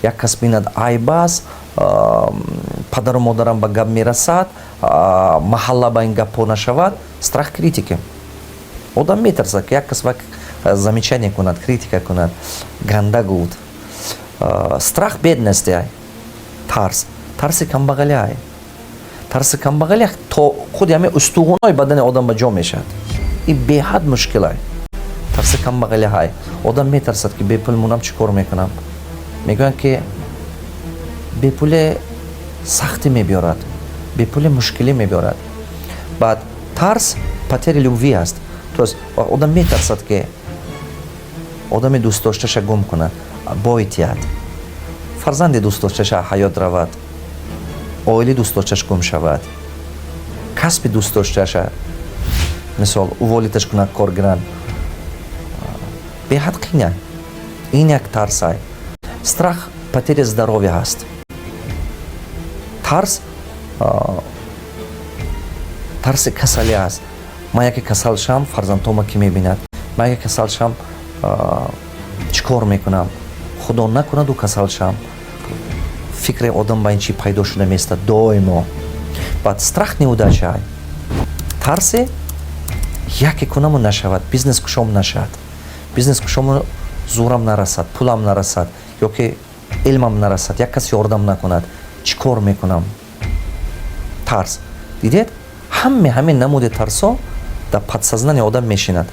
Як кас бинад, айб аст, падару модарам ба гап мерасад, маҳалла ба ин гапҳо нашавад. Страх критики. Одам метарсад, ки як кас замечание кунад, критика кунад, ганда гуфт. Страх бедности ай, тарс, тарси камбағалӣ ай. Тарси камбағалӣ то худи ҳамин устуғунои бадани одам ба ҷо мешавад. Ин беҳад мушкил ай. Тарси камбағалӣ ҳай. Одам метарсад, ки бепул мунам, чӣ кор мекунам? Мегӯянд, ки бепуле сахтӣ мебиёрад, бепуле мушкилӣ мебиёрад. Баъд тарс потери любви аст, то есть одам метарсад, ки одами дӯстдошташа гум кунад, бой тиҳад, фарзанди дӯстдошташа ҳаёт равад, оили дӯстдошташ гум шавад, касби дӯстдошташа, мисол, уволить аш кунад, кор гиранд. Беҳад қийна. Ин як тарсай. Страх потери здоровья ҳаст. Тарс, тарси касалӣ аст. Ман яке касал шавам, фарзандҳома кӣ мебинад? Ман яке касал шавам, чӣ кор мекунам? Худо накунаду касал шавам. Фикри одам ба ин чӣ пайдо шуда меистад доимо. Баъд страх неудача, тарсе яке кунаму нашавад, бизнес кушом нашавад, бизнес кушому зӯрам нарасад, пулам нарасад ё ки илмам нарасад, як кас ёрдам накунад, чӣ кор мекунам? Тарс. Дидед, ҳаме ҳамин намуди тарсо дар подсознание одам мешинад.